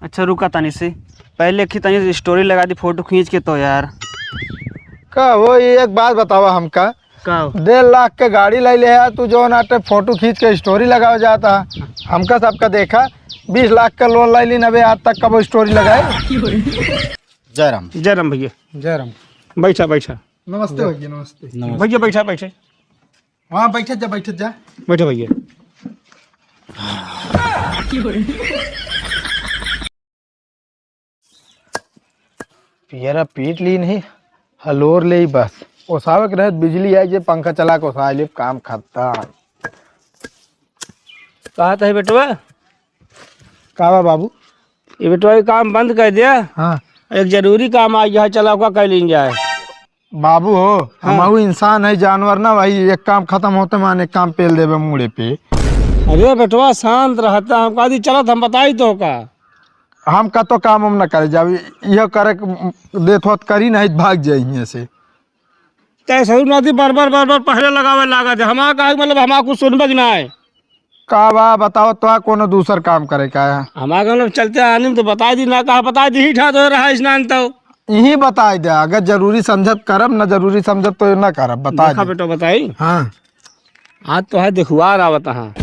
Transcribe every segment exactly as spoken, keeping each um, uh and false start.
अच्छा रुका तनी से, पहले एक तनी story लगा दी photo खींच के तो यार। का हो, ये एक बात बतावा हमका। का हो? डेढ़ लाख के गाड़ी लै ले है तू, जौन आटे photo खींच के story लगावा जाता। हमका सबका देखा, बीस लाख का loan लै लीन, अबे आज तक कबो story लगाए? जय राम। जय राम भैया। जय राम। बैठा, बैठा। नमस्ते भैया, नमस्ते। नमस्ते। भैया बैठा, बैठे। हाँ, बैठत जा, बैठत जा। बैठा भैया। पियरा पीट ली नहीं, हलोर ले ही बस। ओसावे के रहत बिजली आई जे पंखा चला के ओसा ले, काम खत्म। कहा था बेटवा? का बा बाबू? ये बेटवा ये काम बंद कर दिया। हाँ। एक जरूरी काम आ गया है, चला ओका कर लीन जाए। बाबू हो, हाँ। हमहू इंसान है, जानवर ना भाई, एक काम खत्म होते मान एक काम पेल देबे मुड़े पे। अरे बेटवा शांत रहता, हम कहा दी चलत हम बताई तो का। हम का तो काम हम ना करे जाब, यह करे के देत होत करी नहीं भाग जाई हियां से। तै ससुर नाती बार बार बार बार पहले लगावे लागत है, हमारा का मतलब हमारा कुछ सुनबे के ना है। का बा बताओ, तो कोनो दूसर काम करे का है? हमार गाँव में चलते आनी में तो बताई दी ना, कहा बताई दी, ही ठात हो रहा है स्नान तो। यही बताई दे, अगर जरूरी समझत करब, ना जरूरी समझत तो ना करब, बताई देखा दे। बेटा बताई। हाँ। आज तो है देखुआर आवत हाँ।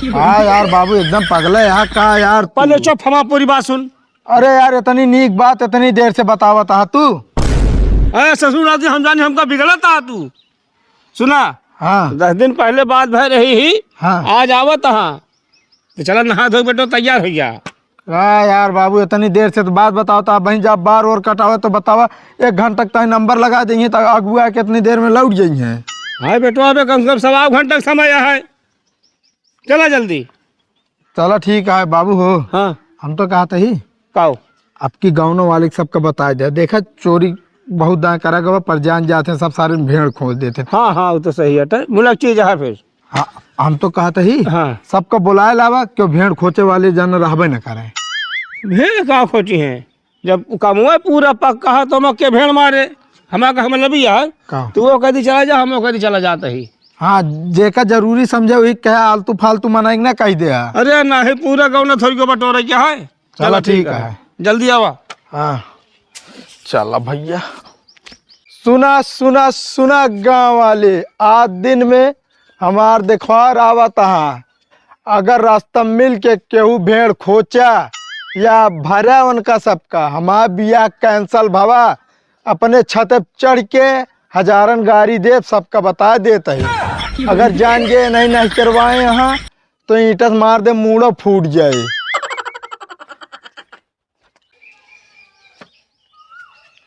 हाँ यार बाबू, एकदम पगले यहाँ का यार तू। पहले चुप, हमार पूरी बात सुन। अरे यार, इतनी नीक बात इतनी देर से बतावत हा तू। अरे ससुर, आज हम जानी हमका बिगड़त हा तू। सुना, हाँ। दस दिन पहले बात भय रही ही, हाँ। आज आवत हा, तो चला नहा धो बेटो तैयार हो गया। का यार बाबू, इतनी देर से तो बात बतावत हा, वहीं जब बार और कटावे तो बतावा, एक घंटा तक ताई नंबर लगा देंगे तो अगुआ कितनी देर में लौट जाइए। हाँ बेटो, अबे कम से कम सवा घंटा का समय है। चला जल्दी। चला ठीक है बाबू हो। हाँ। हम तो कहत ही। काओ? आपकी गाँव वाले सबका बताई दे। देखा चोरी बहुत दाएँ करा गवा, पर जान जात हैं सब सारे भेड़ खोज देत हैं। हाँ, हाँ, वो तो सही है। मुलक चीज है फिर। हाँ, हम तो कहत ही। हाँ। सबका बुलाए लावा, क्यों भेड़ खोचे वाले जन रहबे न करें। भेड़ का खोची हैं? जब कमवा पूरा पक्का है तो हम के भेड़ मारे? हमारा का मतलब ही है। का? तू वो कह दी चला जा, हम वो कह दी चला जाता ही। हाँ, जेका जरूरी समझे वही कहे, आलतू फालतू मनाई ना कह दे। अरे नहीं, पूरा गाँव ना थोड़ी को बटोरे क्या है? चला चला ठीक ठीक है। है। जल्दी आवा। हाँ। चला भैया। सुना, सुना, सुना गाँव वाले, आज दिन में हमार देखवार आवत हा। अगर रास्ता मिल के केहू भेड़ खोचा या भरा उनका सबका, हमार बियाह cancel भवा, अपने छते चढ़ के हजारन गारी देब, सबका बता देत ही। अगर जान गए नहीं, नहीं करवाए यहाँ, तो ईंटा से मार दे, मूड़ो फूट जाए।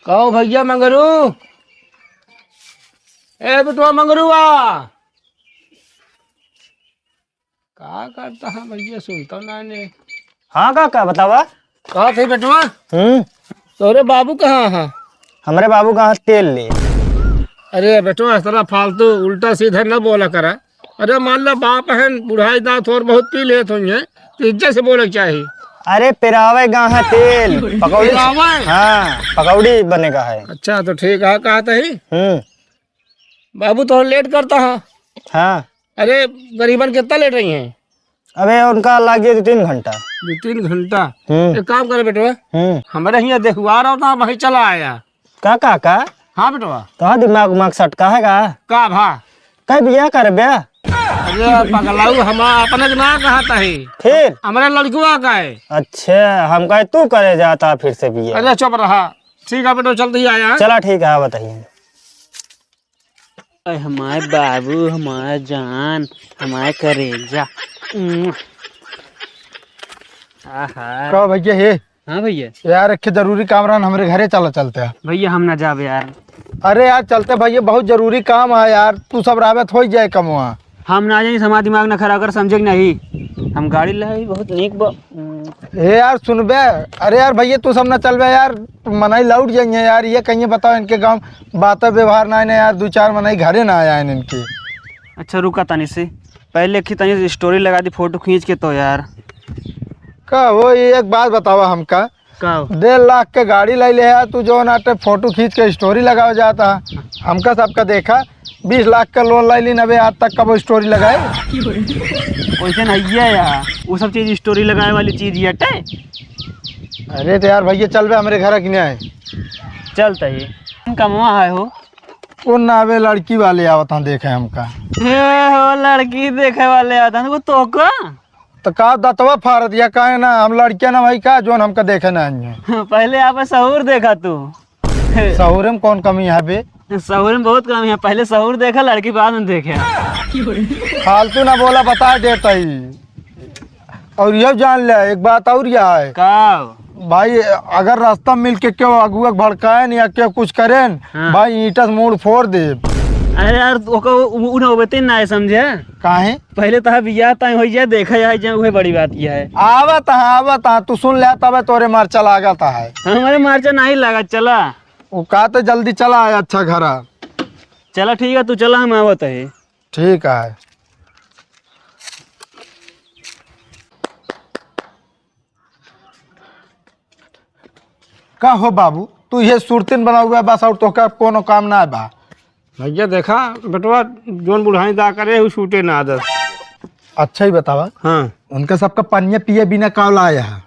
कहो भैया मंगरू, ए बेटवा मंगरूआ, का करता है भैया, सुनता ना ने। हाँ काका, बतावा। कहा थे बेटवा? हम्म। तोरे बाबू कहाँ है? हमरे बाबू कहाँ तेल ले। अरे बेटवा, इस तरह फालतू उल्टा सीधा न बोला करा। अरे मान ला बाप है, बुढ़ाई दांत और बहुत पी लेत होइहैं, तो इज्जत से बोले के चाही। अरे पिरावे गा है तेल, पकौड़ी। पिरावे? हाँ, पकौड़ी बने का है। अच्छा तो ठीक है, कहत ही। हम्म। बाबू तो लेट करता है। हाँ। अरे गरीबन कितना लेट रही हैं? अबे उनका लागे दो तीन घंटा। दो तीन घंटा? हम्म। एक काम करे बेटवा, हम्म। हमरे हियाँ देखुआर आवत हा, वहीं चला आया। का, का, का? हाँ बेटवा। कहाँ दिमाग उमाग सटका है का? का भा? कई बियाह करबे? अरे पगलाऊ, हम अपने के ना कहत ही। फिर? हमरे लड़कुआ का है। अच्छा, हम कहे तू करे जाता फिर से बियाह। अरे चुप रहा। ठीक है बेटवा, चलते ही आया। चला ठीक है, बताइए। अरे हमारे बाबू, हमारा जान, हमारे करेजा। उम्म। आहा। का भैया हे? हाँ भैया। यार, एक ठे जरूरी काम रहन, हमरे घरे चला चलते हैं। भैया, हम ना जाबे यार। अरे यार, चलते भैया, बहुत जरूरी काम है यार, तू सब रहबे तो हो जाए कमवा। हम ना जाई, हमार दिमाग ना खराब कर, समझे कि नहीं? हम गाड़ी लाई, बहुत नीक बा। ए यार, सुनबे, अरे यार भैया, तू सब ना चलबे यार, मनई लौट जाइए यार, ये कहिए बताओ, इनके गाँव बात व्यवहार ना है ना यार, दो चार मनई घरे ना आया है इनके। अच्छा, रुका तनी से, पहले एक तनी से story लगा दी, photo खींच के तो यार। का हो, ये एक बात बतावा हमका, का हो? डेढ़ लाख के गाड़ी लै ले है, तू जौन आटे photo खींच के story लगावे जाता है। हमका सबका देखा, बीस लाख का loan लै लीन, अबे आज तक कबो story लगाए? वैसे नहीं है यार, वो सब चीज story लगाए वाली चीज ही हटे। अरे तो यार भैया, चल बे हमरे घर कि नहीं? चल तही। कमवा है हो? वो ना बे, लड़की वाले आवत हैं देखे हमका। हे हो, लड़की देखे वाले आवत हैं, वो तो का? तो का दतवा फाड़ दिया, काहे ना? हम लड़कियां ना भाई का, जोन हमका देखे ना आइए। पहले आप सहूर देखा तू। सहूर में कौन कमी है बे? सहूर में बहुत कमी है, पहले सहूर देखा, लड़की बाद में देखे। फालतू ना बोला, बता देता ही। और यह जान ले, एक बात और यह है। का? भाई, अगर रास्ता मिल के केहू अगुआ के भड़काए न या केहू कुछ करे न, हाँ। भाई, ईंटा से मूड़ फोड़ दे। अरे यार, ओका उ, उ, उन्हें ओबे तीन ना है, समझे? काहे? पहले तो बियाह तय हो जाए, देखा जाए, जब वह बड़ी बात यह है। आवत है, आवत है, तू सुन ले, तबे तोरे मारचा लागत है। हमारे मारचा नहीं लगा, चला। वो का तो जल्दी चला आए, अच्छा घर आ। चला ठीक है, तू चला, हम आवत है। ठीक है। का हो बाबू, तू ये सुरतिन बना हुआ है बस, और तोहका कोनो काम ना बा? भैया देखा बेटवा, जोन बुढ़ाई दा करे, उ छूटे ना आदत। अच्छा ही बतावा। हाँ। उनका सबका पनिया पिए बिना का लाया है?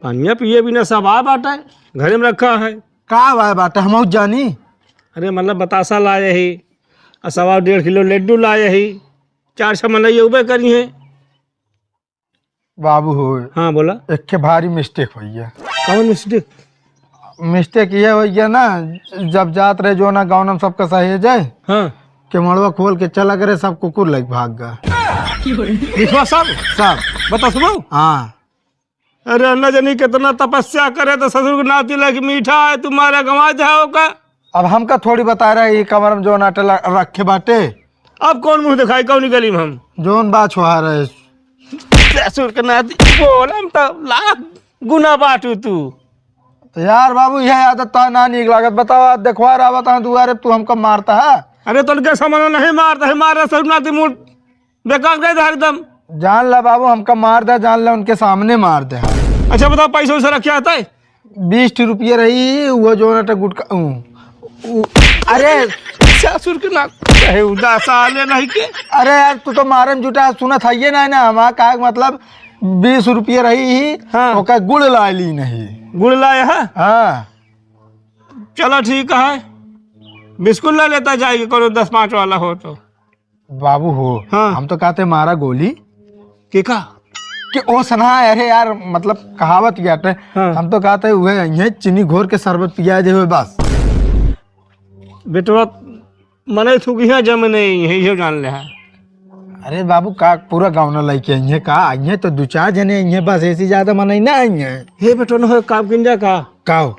पनिया पिए बिना सब आ बाटे, घरे में रखा है। का आवा बाटे, हम जानी? अरे मतलब बतासा लाए ही, आ सवा डेढ़ किलो लड्डू लाए ही, चार छह मनई उबे करी हैं। बाबू हो। हाँ, बोला। एक के भारी मिस्टेक होई है। कौन मिस्टेक? मिस्टेक ये होई है ना, जब जात रहे जो ना गाँव में सबका सहेजे, हाँ। केमड़वा खोल के चला करे, सब कुकुर लग भाग गए। विश्वास सब? सब। बता सुनो। हाँ। अरे न जानी कितना तपस्या करे तो ससुर के नाती लग मीठा है, तुम्हारा गंवा जाओ का। अब हमका थोड़ी बता रहा है ये कमर में जो नाटे ल-, रखे बाटे। अब कौन मुंह दिखाई, कौन गली में हम? जोन बा छुहा रहे। ससुर के नाती बोलम तो लाख गुना बाटू तू। तो यार बाबू, यह आदत तो ना नीक लागत। बताओ, आज देखवा रहा बता दुआरे, तू हमका मारता है। अरे तो उनके सामने नहीं मारता है, मार रहा ससुर नाती मुंह बेकार कर दे एकदम। जान ला बाबू, हमका मार दे, जान ला उनके सामने मार दे। अच्छा बताओ, पैसा वैसा रखे आता है? बीस ठी रुपये रही, वो जो ना गुटखा, ऊ, ऊ, अरे ससुर के ना कहे उदास आले नहीं के। अरे यार, तू तो मारन जुटा, सुनत है ये ना, ना हमारा का मतलब, बीस रुपये रही ही, हाँ। ओका गुड़ ला ली नहीं। गुड़ लाए है? हाँ। चलो ठीक है, बिस्कुट ला लेता जाएगी, कोनो दस पाँच वाला हो तो। बाबू हो, हाँ। हम तो कहते मारा गोली। के का? के ओ सना, अरे यार, मतलब कहावत क्या है? हाँ। हम तो कहते हुए यही चीनी घोर के शरबत पिया दे हुए बस। बेटवा, मने थू यहाँ जम नहीं है, यो जान ले है। अरे बाबू, का पूरा गाँव ना लेके आई है का? आई है तो दो चार जने आई है बस, ऐसी ज्यादा मनई ना आई है। हे बेटवा, न हो काम किन जा का? का हो?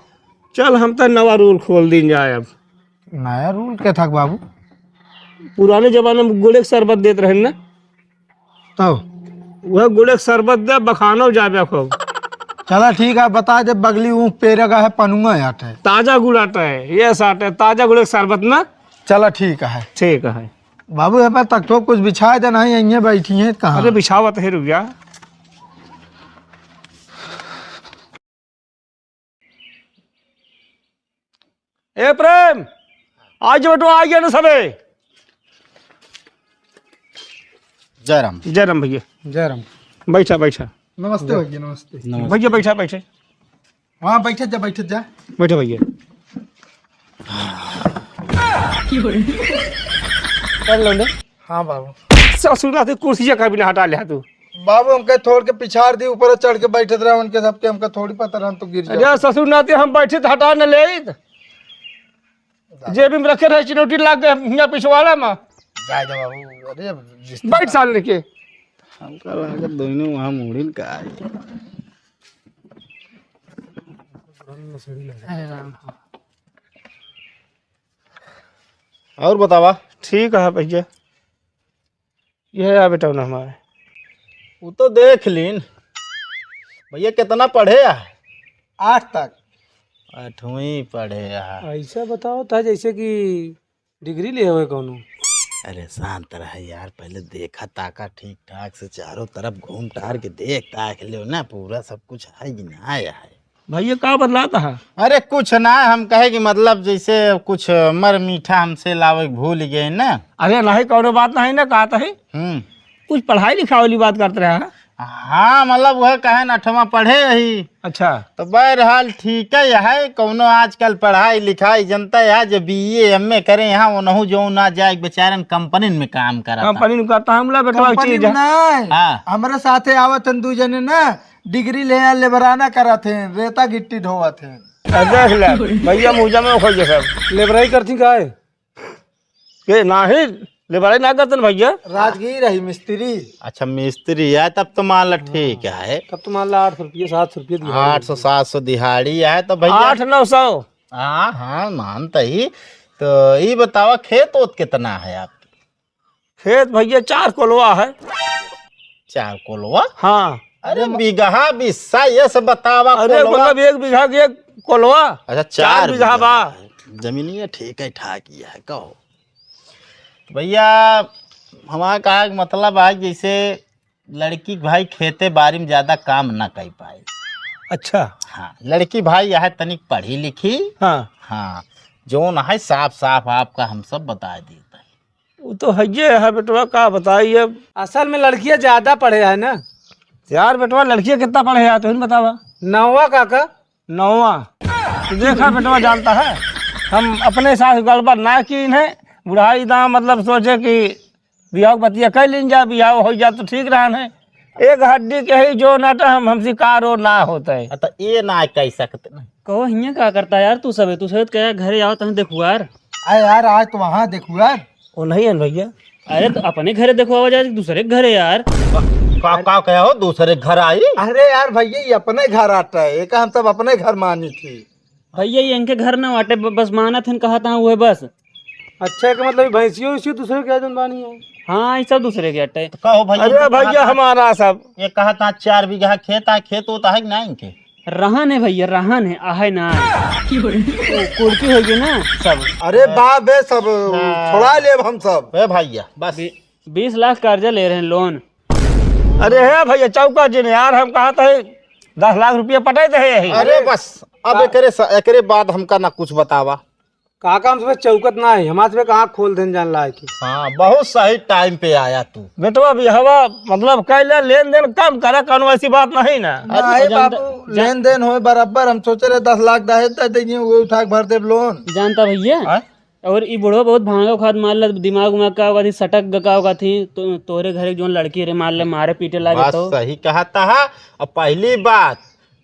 चल, हम तो नवा रूल खोल दीन जाए अब। नया रूल क्या था बाबू? पुराने जमाने में गुड़े के शरबत देत रहन ना, तब? वह गुड़े के शरबत दे, बखानो जाबे खूब। चला ठीक है, बता दे, बगली ऊँख पेरे का है, पनुआ आटे। ताजा गुड़ आटा है, ये साटे, ताजा गुड़े के शरबत ना। चला ठीक है। ठीक है। बाबू, ये पर तख्तो कुछ बिछा दे, नहीं, यहीं बैठी हैं, कहाँ? अरे, बिछावत है, रुक जा। ए प्रेम, आज बेटो आ गया ना सबे। जय राम। जय राम भैया। जय राम। बैठा, बैठा। नमस्ते भैया, नमस्ते। नमस्ते। भैया बैठा, बैठे। हाँ, बैठे जा, बैठे जा। बैठा भैया। कर लो ने। हाँ बाबू। ससुरा से कुर्सी का बिना हटा ले तू। बाबू, हमके थोड़ के पिछाड़ दी, ऊपर चढ़ के बैठत रहे, उनके सबके हमका थोड़ी पता रहन तो गिर जाओ। अरे ससुर नाते हम बैठे तो हटा न ले। जेबी में रखे रहे चिनौटी लाग गए हियाँ पिछवाड़ा में। जाए दे बाबू, अरे रिश्ता बैठ साल लेके। हमका लागत दोनों वहाँ मुड़िन का आई। अरे राम। और बतावा? ठीक है भैया। यह आ बेटा ना हमारे। वो तो देख लीन। भैया कितना पढ़े आ? आठ तक। आठवीं पढ़े आ। ऐसा बताओ था जैसे कि डिग्री लिए हुए कौनो। अरे शांत रह यार, पहले देखा ताका ठीक ठाक से, चारों तरफ घूम टहर के देख ताक ले ना, पूरा सब कुछ है कि ना है। भैया का बतलाता है? अरे कुछ ना, हम कहे कि मतलब जैसे कुछ मर मीठा हमसे लावे के भूल गए ना। अरे नहीं, कौनो बात नहीं ना, कहता है। हम्म। कुछ पढ़ाई लिखाई वाली बात करते रहा है। हाँ, मतलब वह कहे न अठमा पढ़े ही। अच्छा। तो बहरहाल ठीक है, यह है कौनो आजकल पढ़ाई लिखाई जनता है, जो बी ए एम ए करे यहाँ, उनहु जो ना जाए, बेचारन कंपनी में काम करत हैं। कंपनी में करता हम ला बेटवा कंपनी चीज में है। नहीं, हाँ। हमरे साथे आवत हैं दू जने ना, डिग्री ले लेबराना करत हैं, रेता गिट्टी ढोवत हैं। अब देख ले, भैया मुँह जमे हो गए सब। लेबराई करती का है? के नाही, लेबराई ना करतन भैया। राजगीर रही मिस्त्री। अच्छा, मिस्त्री है, तब तो मान ला ठीक है। तब तो मान ला आठ सौ रुपये, सात सौ रुपये दिहाड़ी। आठ सौ, सात सौ दिहाड़ी है तो भैया। आठ, नौ सौ। हाँ, हाँ, मानता ही। तो ई बतावा, खेत ओत कितना है आपके? खेत भैया चार कोलवा है। चार कोलवा? हाँ। अरे, बीघा बिस्सा ये सब बतावा, अरे, कोलवा। मतलब एक बीघा के एक कोलवा। अच्छा, चार चार बीघा बीघा बा। है। जमीनिया ठीक है, ठाक ही है, कहो। तो भैया, हमारा कहा कि मतलब आज जैसे लड़की के भाई खेते बाड़ी में ज्यादा काम ना कर पाए। अच्छा। हाँ, लड़की भाई यह तनिक पढ़ी लिखी। हाँ। हाँ, जौन है साफ साफ आपका हम सब बता देते हैं। वो तो है ये है बेटवा, का बताई अब। असल में लड़कियां ज्यादा पढ़े है ना। यार बेटवा, लड़कियां कितना पढ़े है, तुम बतावा। नौवा काका। नौवा। तो देखा बेटवा, जानता है, हम अपने साथ गड़बड़ ना की इन्हें, बुढ़ाई दाम मतलब सोचे कि बियाह बतिया कर लीन जा, बियाह हो जा तो ठीक रहन है। एक हड्डी के ही जो नाटा हम, हमसे कारो ना होता है। अ, तो ये ना कह सकते ना। कहो, हियाँ का करता यार तू सबे? तू सबे तो कहे घरे आओ, तहन देखुआर। अरे यार, आज तो वहाँ देखुआर। वो नहीं है भैया। अरे, तो अपने घरे देखुआवा जाए, दूसरे के घरे यार। का, का कहा हो, दूसरे के घर आई? अरे यार भैया, ये अपने घर आता है, ये का हम सब अपने घर मानी थी। भैया, ये इनके घर ना बाटे, ब-, बस मानत हन, कहत हाँ, उहे बस। अच्छा, का मतलब, ये भैंसियो इसी दूसरे के जौन बानी है? हाँ, ये सब दूसरे के अट्टे। तो कहो भैया, अरे ये भैया, कहत हाँ, हमारा सब। ये कहत हाँ, चार बीघा खेत आ, खेत होता है कि ना इनके? रहन है भैया, रहन है, आहे ना। कुड़की हो गई ना सब। अरे बाप बे, सब हाँ। छोड़ा लेब हम सब। ए भैया, बस। बी-, बीस लाख कर्जा ले रहे हैं, लोन। अरे हे भैया, चौका जी ने यार, हम कहा था दस लाख रुपया पटाए थे यही। अरे बस, अब एकरे स-, एकरे बाद हमका ना कुछ बतावा। काका, हम सबे चौकत ना है, हमारे सबे कहाँ खोल देन जान ला है कि। हाँ, बहुत सही टाइम पे आया तू। बेटवा, बियाहवा, मतलब, कैले लेन देन कम करा, कौनो ऐसी बात नहीं ना। ना, अरे, हे जानता, बाबू, जान- लेन देन होए बराबर, हम सोचे रहे दस लाख दहेज दे देंगे, वो उठा के भर देब लोन। जानता भैया, हाँ? और ई बुढ़वा बहुत भांगा खात मार ले, दिमाग उमाग का होगा थी, सटक ग का होगा थी, तो तोहरे घरे जौन लड़की रे मार ले, मारे पीटे लागे बात तो। सही कहा तहा। अब पहली बात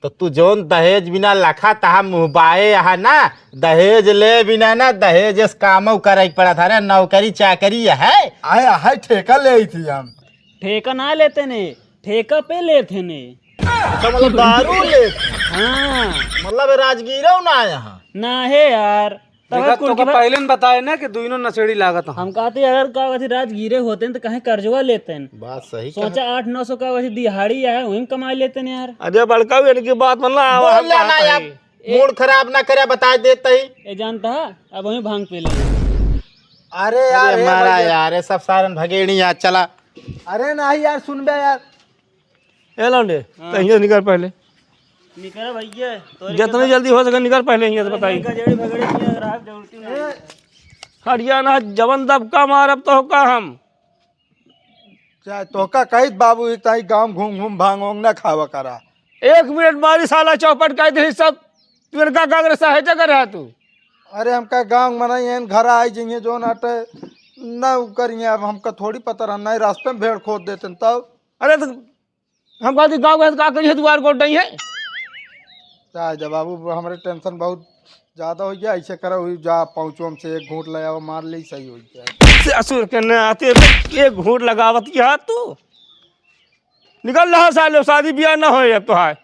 तो तू जौन दहेज बिना लखा तहा मुँहबाए यहाँ ना, दहेज ले बिना ना, दहेज इस कामो करे के पड़ा था रे, नौकरी चाकरी है। आए, आए, ठेका ले आई थी हम। ठेका ना लेते ने, ठेका पे लेते ने। अच्छा, मतलब दारू लेते? हाँ। मतलब राजगीरो ना आया है? ना है यार। तब देखा, कुल तोका की बात पहले न बताए ना कि दुइनो नशेड़ी लागत हैं। हम कहते अगर का वैसे राजगीरे होते हैं तो कहीं कर्जवा लेते हैं। बात सही कहा। सोचा आठ नौ सौ का वैसे दिहाड़ी है, वहीं कमा लेते हैं यार। अरे बड़का भी इनकी बात मतलब बोल लेना यार। मूड खराब ना करे, बता देते ही। ए जानता है, अब वहीं भांग पी ले। अरे यार, अरे ए मारा भैया। यार, ये सब सारन भगेड़ी यार, चला। अरे नहीं यार, सुन बे यार। ए लौंडे, हाँ। तो हियाँ से निकर पहले। निकर भैया, तोरी जितनी के जल्दी हो सके निकर पहले हियाँ से, अरे बताई। नहीं, गजेड़ी भगेड़ी की राख जरूरती नहीं। हरियाणा जवन दबका मारब तोहका हम। चाहे तोहका कहित बाबू, एक ताई गाँव घूम घूम भांग वांग ना खावा करा। एक मिनट मारी साला चौपट कर दे सब। तू इनका कांग्रेस सहायता कर रहा तू। अरे हमका गाँव में नहीं है, घर आई जाइए जो नाटे ना करिए। अब हमका थोड़ी पता रहा, नहीं रास्ते में भेड़ खोद देते तब। अरे तो हम कहती गाँव में का करिए, दुआर गोड़ नहीं है। चाहे जा बाबू, हमरे टेंशन बहुत ज्यादा हो गया। ऐसे करो, हुई जा पहुँचो हमसे एक घूंट ले आओ, मार ले, सही हो जाए। से असुर के न आते एक घूंट लगावत यहाँ तू। निकल रहा साले, शादी ब्याह ना होए अब तोहार।